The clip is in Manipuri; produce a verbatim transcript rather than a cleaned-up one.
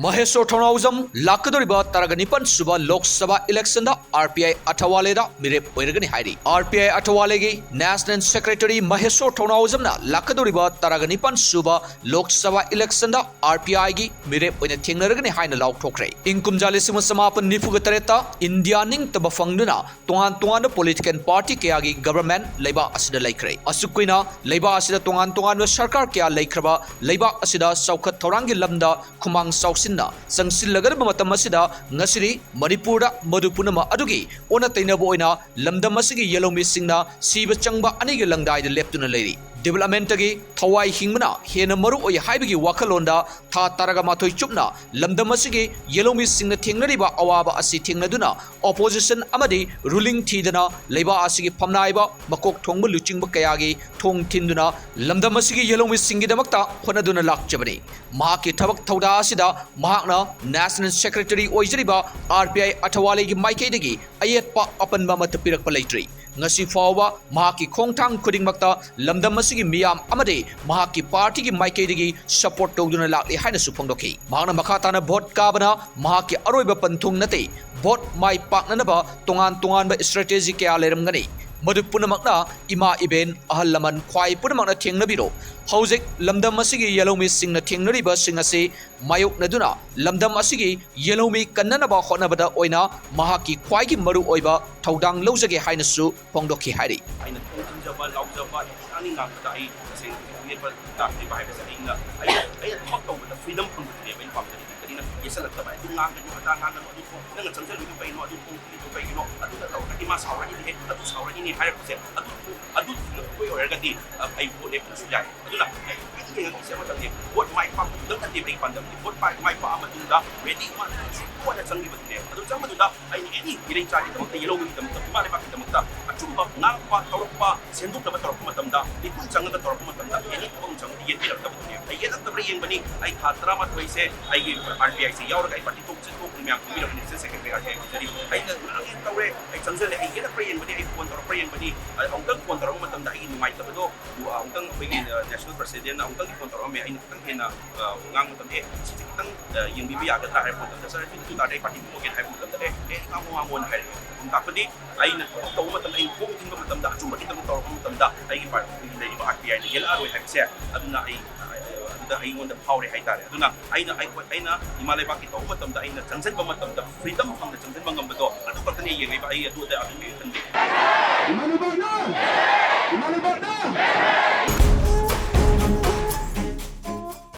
ꯃꯍꯦꯁꯣꯔ ꯊꯧꯅꯥꯎꯖꯝ ꯂꯥꯛꯀꯗꯧꯔꯤꯕ ꯇꯔꯥꯒ ꯅꯤꯄꯥꯟ ꯁꯨꯕ ꯂꯣꯛ ꯁꯚꯥ ꯏꯂꯦꯛꯁꯟꯗ ꯑꯥꯔ ꯄꯤ ꯑꯥꯏ ꯑꯊꯋꯥꯂꯦꯗ ꯃꯤꯔꯦꯞ ꯑꯣꯏꯔꯒꯅꯤ ꯍꯥꯏꯔꯤ꯫ ꯑꯥꯔ ꯄꯤ ꯑꯥꯏ ꯑꯊꯋꯥꯂꯦꯒꯤ ꯅꯦꯁꯅꯦꯜ ꯁꯦꯀ꯭ꯔꯦꯇꯔꯤ ꯃꯍꯦꯁꯣꯔ ꯊꯧꯅꯥꯎꯖꯝꯅ ꯂꯥꯛꯀꯗꯧꯔꯤꯕ ꯇꯔꯥꯒ ꯅꯤꯄꯥꯟ ꯁꯨꯕ ꯂꯣꯛ ꯁꯚꯥ ꯏꯂꯦꯛꯁꯟꯗ ꯑꯥꯔ ꯄꯤ ꯑꯥꯏꯒꯤ ꯃꯤꯔꯦꯞ ꯑꯣꯏꯅ ꯊꯦꯡꯅꯔꯒꯅꯤ ꯍꯥꯏꯅ ꯂꯥꯎꯊꯣꯛꯈ꯭ꯔꯦ꯫ ꯏꯪ ꯀꯨꯝꯖꯥ ꯂꯤꯁꯤꯡ ꯑꯃ ꯆꯃꯥꯄꯟ ꯅꯤꯐꯨꯒ ꯇꯔꯦꯠꯇ ꯏꯟꯗꯤꯌꯥ ꯅꯤꯡꯇꯝꯕ ꯐꯪꯗꯨꯅ ꯇꯣꯉꯥꯟ ꯇꯣꯉꯥꯟꯕ ꯄꯣꯂꯤꯇꯤꯀꯦꯜ ꯄꯥꯔꯇꯤ ꯀꯌꯥꯒꯤ ꯒꯚꯔꯟꯃꯦꯟꯠ ꯂꯩꯕꯥꯛ ꯑꯁꯤꯗ ꯂꯩꯈ꯭ꯔꯦ꯫ ꯑꯁꯨꯛ ꯀꯨꯏꯅ ꯂꯩꯕꯥꯛ ꯑꯁꯤꯗ ꯇꯣꯉꯥꯟ ꯇꯣꯉꯥꯟꯕ ꯁꯔꯀꯥꯔ ꯀꯌꯥ ꯂꯩꯈ꯭ꯔꯕ ꯂꯩꯕꯥꯛ ꯑꯁꯤꯗ ꯆꯥꯎꯈꯠ ꯊꯧꯔꯥꯡꯒꯤ ꯂꯝꯗ ꯈꯨꯃꯥꯡ ꯆꯥꯎꯁꯤꯟꯅ ꯆꯪꯁꯤꯜꯂꯒꯗꯕ ꯃꯇꯝ ꯑꯁꯤꯗ ꯉꯁꯤꯗꯤ ꯃꯅꯤꯄꯨꯔꯗ ꯃꯗꯨ ꯄꯨꯝꯅꯃꯛ ꯑꯗꯨꯒꯤ ꯑꯣꯟꯅ ꯇꯩꯅꯕ ꯑꯣꯏꯅ ꯂꯝꯗꯝ ꯑꯁꯤꯒꯤ ꯌꯦꯜꯍꯧꯃꯤꯁꯤꯡꯅ ꯁꯤꯕ ꯆꯪꯕ ꯑꯅꯤꯒꯤ ꯂꯪꯗꯥꯏꯗ ꯂꯦꯞꯇꯨꯅ ꯂꯩꯔꯤ꯫ ꯗꯤꯕꯦꯂꯞꯃꯦꯟꯠꯇꯒꯤ ꯊꯋꯥꯏ ꯍꯤꯡꯕꯅ ꯍꯦꯟꯅ ꯃꯔꯨ ꯑꯣꯏ ꯍꯥꯏꯕꯒꯤ ꯋꯥꯈꯜꯂꯣꯟꯗ ꯊꯥ ꯇꯔꯥꯒ ꯃꯥꯊꯣꯏ ꯆꯨꯞꯅ ꯂꯝꯗꯝ ꯑꯁꯤꯒꯤ ꯌꯦꯜꯍꯧꯃꯤꯁꯤꯡꯅ ꯊꯦꯡꯅꯔꯤꯕ ꯑꯋꯥꯕ ꯑꯁꯤ ꯊꯦꯡꯅꯗꯨꯅ ꯑꯣꯄꯣꯖꯤꯁꯟ ꯑꯃꯗꯤ ꯔꯨꯂꯤꯡ ꯊꯤꯗꯅ ꯂꯩꯕꯥꯛ ꯑꯁꯤꯒꯤ ꯐꯝꯅꯥꯏꯕ ꯃꯀꯣꯛ ꯊꯣꯡꯕ ꯂꯨꯆꯤꯡꯕ ꯀꯌꯥꯒꯤ ꯊꯣꯡ ꯊꯤꯟꯗꯨꯅ ꯂꯝꯗꯝ ꯑꯁꯤꯒꯤ ꯌꯦꯜꯍꯧꯃꯤꯁꯤꯡꯒꯤꯗꯃꯛꯇ ꯍꯣꯠꯅꯗꯨꯅ ꯂꯥꯛꯆꯕꯅꯤ꯫ ꯃꯍꯥꯛꯀꯤ ꯊꯕꯛ ꯊꯧꯗꯥ ꯑꯁꯤꯗ ꯃꯍꯥꯛꯅ ꯅꯦꯁꯅꯦꯜ ꯁꯦꯀ꯭ꯔꯦꯇꯔꯤ ꯑꯣꯏꯖꯔꯤꯕ ꯑꯥꯔ ꯄꯤ ꯑꯥꯏ ꯑꯊꯋꯥꯂꯦꯒꯤ ꯃꯥꯏꯀꯩꯗꯒꯤ ꯑꯌꯦꯠꯄ ꯑꯄꯟꯕ ꯑꯃꯠꯇ ꯄꯤꯔꯛꯄ ꯂꯩꯇ꯭ꯔꯤ꯫ ꯉꯁꯤ ꯐꯥꯎꯕ ꯃꯍꯥꯛꯀꯤ ꯈꯣꯡꯊꯥꯡ ꯈꯨꯗꯤꯡꯃꯛꯇ ꯂꯝꯗꯝ ꯑꯁꯤꯒꯤ ꯃꯤꯌꯥꯝ ꯑꯃꯗꯤ ꯃꯍꯥꯛꯀꯤ ꯄꯥꯔꯇꯤꯒꯤ ꯃꯥꯏꯀꯩꯗꯒꯤ ꯁꯄꯣꯔꯠ ꯇꯧꯗꯨꯅ ꯂꯥꯛꯂꯤ ꯍꯥꯏꯅꯁꯨ ꯐꯣꯡꯗꯣꯛꯈꯤ꯫ ꯃꯍꯥꯛꯅ ꯃꯈꯥ ꯇꯥꯅ ꯚꯣꯠ ꯀꯥꯕꯅ ꯃꯍꯥꯛꯀꯤ ꯑꯔꯣꯏꯕ ꯄꯟꯊꯨꯡ ꯅꯠꯇꯦ, ꯚꯣꯠ ꯃꯥꯏ ꯄꯥꯛꯅꯅꯕ ꯇꯣꯉꯥꯟ ꯇꯣꯉꯥꯟꯕ ꯏꯁꯇ꯭ꯔꯦꯇꯦꯖꯤ ꯀꯌꯥ ꯂꯩꯔꯝꯒꯅꯤ꯫ ꯃꯗꯨ ꯄꯨꯝꯅꯃꯛꯅ ꯏꯃꯥ ꯏꯕꯦꯟ ꯑꯍꯜ ꯂꯃꯟ ꯈ꯭ꯋꯥꯏ ꯄꯨꯝꯅꯃꯛꯅ ꯊꯦꯡꯅꯕꯤꯔꯣ꯫ ꯍꯧꯖꯤꯛ ꯂꯝꯗꯝ ꯑꯁꯤꯒꯤ ꯌꯦꯜꯍꯧꯃꯤꯁꯤꯡꯅ ꯊꯦꯡꯅꯔꯤꯕꯁꯤꯡ ꯑꯁꯤ ꯃꯥꯌꯣꯛꯅꯗꯨꯅ ꯂꯝꯗꯝ ꯑꯁꯤꯒꯤ ꯌꯦꯜꯍꯧꯃꯤ ꯀꯟꯅꯅꯕ ꯍꯣꯠꯅꯕꯗ ꯑꯣꯏꯅ ꯃꯍꯥꯛꯀꯤ ꯈ꯭ꯋꯥꯏꯒꯤ ꯃꯔꯨ ꯑꯣꯏꯕ ꯊꯧꯗꯥꯡ ꯂꯧꯖꯒꯦ ꯍꯥꯏꯅꯁꯨ ꯐꯣꯡꯗꯣꯛꯈꯤ ꯍꯥꯏꯔꯤ꯫ ꯑꯩꯅ ꯊꯣꯡ ꯊꯤꯟꯖꯕ, ꯂꯥꯎꯖꯕ, ꯉꯥꯡꯅꯤꯡ ꯉꯥꯡꯕꯗ ꯑꯩ ꯇꯁꯦꯡꯅ ꯌꯦꯠꯄ ꯂꯥꯛꯇ꯭ꯔꯤꯕ ꯍꯥꯏꯕꯁꯦ ꯑꯩꯅ, ꯑꯩꯅ, ꯑꯩꯅ ꯊꯕꯛ ꯇꯧꯕꯗ ꯐ꯭ꯔꯤꯗꯝ ꯐꯪꯕꯗꯨꯅꯦꯕ ꯑꯩꯅ ꯄꯥꯝꯖꯔꯤꯁꯦ꯫ ꯀꯔꯤꯅ ꯌꯦꯠꯁꯜꯂꯛꯇꯕ, ꯑꯗꯨ ꯉꯥꯡꯒꯅꯨ, ꯑꯗꯥ ꯉꯥꯡꯒꯅꯨ, ꯑꯗꯨ ꯊꯣꯛ-, ꯅꯪꯅ ꯆꯪꯁꯤꯜꯂꯤꯗꯨ ꯀꯩꯅꯣ, ꯑꯗꯨ ꯊꯣꯛ-, ꯊꯣꯛꯂꯤꯗꯨ ꯀꯩꯒꯤꯅꯣ, ꯑꯗꯨꯗ ꯇꯧꯔꯒꯗꯤ ꯃꯥ ꯁꯥꯎꯔꯅꯤꯅꯦ, ꯑꯗꯨ ꯁꯥꯎꯔꯅꯤꯅꯦ ꯍꯥꯏꯔꯛꯄꯁꯦ, ꯑꯗꯨ, ꯑꯗꯨ ꯊꯤꯜꯂꯛꯄ ꯑꯣꯏꯔꯒꯗꯤ, ꯑ, ꯑꯩ ꯚꯣꯠ ꯂꯦꯞꯄꯁꯨ ꯌꯥꯏ꯫ ꯑꯗꯨꯅ ꯑꯩ ꯈ꯭ꯋꯥꯏꯗꯒꯤ ꯌꯦꯡꯉꯛꯏꯁꯦ ꯑꯃꯇꯪꯅꯦ, ꯚꯣꯠ ꯃꯥꯏ ꯄꯥꯛꯄꯗꯨꯗꯪ ꯅꯠꯇꯦꯕ ꯑꯩ ꯄꯥꯟꯗꯝꯗꯤ, ꯚꯣꯠ ꯃꯥꯏ, ꯃꯥꯏ ꯄꯥꯛꯑ ꯃꯇꯨꯡꯗ ꯔꯦꯂꯤ ꯑꯃ ꯁꯣꯏꯗꯅ ꯆꯪꯈꯤꯕꯗꯨꯅꯦ꯫ ꯑꯗꯨ ꯆꯪꯕꯗꯨꯗ ꯑꯩꯅ ꯑꯦꯅꯤ ꯏꯔꯩꯆꯥꯒꯤꯗꯃꯛꯇ, ꯌꯦꯜꯍꯧꯃꯤꯒꯤꯗꯃꯛꯇ, ꯏꯃꯥ ꯂꯩꯕꯥꯛꯀꯤꯗꯃꯛꯇ ꯑꯆꯨꯝꯕ ꯉꯥꯡꯕ, ꯇꯧꯔꯛꯄ, ꯁꯦꯝꯗꯣꯛꯅꯕ ꯇꯧꯔꯛꯄ ꯃꯇꯝꯗ, ꯃꯤꯄꯨꯝ ꯆꯪꯉꯒ ꯇꯧꯔꯛꯄ ꯃꯇꯝꯗ, ꯑꯦꯅꯤ ꯊꯕꯛ ꯑꯃ ꯆꯪꯉꯗꯤ ꯌꯦꯠꯄꯤꯔꯛꯇꯕꯗꯨꯅꯦ꯫ ꯑꯩ ꯌꯦꯠꯂꯛꯇꯕ꯭ꯔꯥ ꯌꯦꯡꯕꯅꯤ, ꯑꯩ ꯊꯥ ꯇꯔꯥꯃꯥꯊꯣꯏꯁꯦ ꯑꯩꯒꯤ ꯑꯥꯔ ꯄꯤ ꯑꯥꯏꯁꯦ ꯌꯥꯎꯔꯒ ꯑꯩ ꯄꯥꯔꯇꯤ ꯊꯣꯛꯁꯦ ꯊꯣꯛꯄꯅꯤ, ꯃꯌꯥꯝ ꯈꯪꯕꯤꯔꯕꯅꯤ, ꯁꯦ ꯁꯦꯀ꯭ꯔꯦꯇꯔꯤ ꯑꯥꯔ ꯄꯤ ꯑꯥꯏ ꯄꯤꯖꯔꯤ꯫ ꯑꯩꯅ ꯉꯥꯡꯉꯦ ꯇꯧꯔꯦ, ꯑꯩ ꯆꯪꯁꯤꯜꯂꯦ, ꯑꯩ ꯌꯦꯠꯂꯛꯄ꯭ꯔꯥ ꯌꯦꯡꯕꯅꯤ, ꯑꯩ ꯐꯣꯟ ꯇꯧꯔꯛꯄ꯭ꯔꯥ ꯌꯦꯡꯕꯅꯤ, ꯑꯃꯨꯛꯇꯪ ꯐꯣꯟ ꯇꯧꯔꯛꯄ ꯃꯇꯝꯗ ꯑꯩꯒꯤ ꯅꯨꯡꯉꯥꯏꯇꯕꯗꯣ ꯑꯃꯨꯛꯇꯪ ꯑꯩꯈꯣꯏꯒꯤ ꯅꯦꯁꯅꯦꯜ ꯄ꯭ꯔꯁꯤꯗꯦꯟꯅ ꯑꯃꯨꯛꯇꯪꯗꯤ ꯐꯣꯟ ꯇꯧꯔꯛꯑꯝꯃꯦ, ꯑꯩꯅ ꯈꯤꯇꯪ ꯍꯦꯟꯅ ꯉꯥꯡꯕ ꯃꯇꯝꯗ, ꯑꯦ, ꯁꯤꯁꯦ ꯈꯤꯇꯪ ꯌꯦꯡꯕꯤꯕ ꯌꯥꯒꯗ꯭ꯔꯥ ꯍꯥꯏꯕ ꯃꯇꯝꯗ, "ꯁꯥꯔ, ꯑꯗꯨ ꯇꯥꯔꯗꯤ ꯑꯩ ꯄꯥꯔꯇꯤ ꯊꯣꯛꯑꯒꯦ" ꯍꯥꯏꯕ ꯃꯇꯝꯗ, "ꯑꯦ, ꯑꯦ, ꯉꯥꯡꯉꯣ, ꯉꯥꯡꯉꯣꯅ" ꯍꯥꯏꯔꯛꯑꯦ꯫ ꯑꯗꯨꯝ ꯇꯥꯛꯄꯗꯤ ꯑꯩꯅ ꯊꯕꯛ ꯇꯧꯕ ꯃꯇꯝꯗ, ꯑꯩꯅ ꯈꯣꯡ ꯊꯤꯟꯕ ꯃꯇꯝꯗ, ꯑꯆꯨꯝꯕꯒꯤꯗꯃꯛ ꯇꯧꯔꯛꯄ ꯃꯇꯝꯗ ꯑꯩꯒꯤ ꯄꯥꯔꯇꯤꯒꯤ ꯂꯩꯔꯤꯕ ꯑꯥꯔ ꯄꯤ ꯑꯥꯏꯅ ꯌꯦꯜꯂꯛꯑꯔꯣꯏ ꯍꯥꯏꯕꯁꯦ ꯑꯗꯨꯅ ꯑꯩ, ꯑꯗꯨꯗ ꯑꯩꯉꯣꯟꯗ ꯐꯥꯎꯔꯦ ꯍꯥꯏꯇꯥꯔꯦ꯫ ꯑꯗꯨꯅ ꯑꯩꯅ, ꯑꯩ, ꯑꯩꯅ ꯏꯃꯥ ꯂꯩꯕꯥꯛꯀꯤ ꯇꯧꯕ ꯃꯇꯝꯗ, ꯑꯩꯅ ꯆꯪꯁꯤꯟꯕ ꯃꯇꯝꯗ ꯐ꯭ꯔꯤꯗꯝ ꯐꯪꯅ ꯆꯪꯁꯤꯟꯕ ꯉꯝꯕꯗꯣ, ꯑꯗꯨ ꯈꯛꯇꯅꯦ ꯌꯦꯡꯉꯤꯕ꯫ ꯑꯩ ꯑꯗꯨꯗ ꯑꯗꯨꯝ ꯈꯟꯖꯩ꯫ ꯏꯃꯥ ꯂꯩꯕꯥꯛꯅ! ꯏꯃꯥ ꯂꯩꯕꯥꯛꯅ!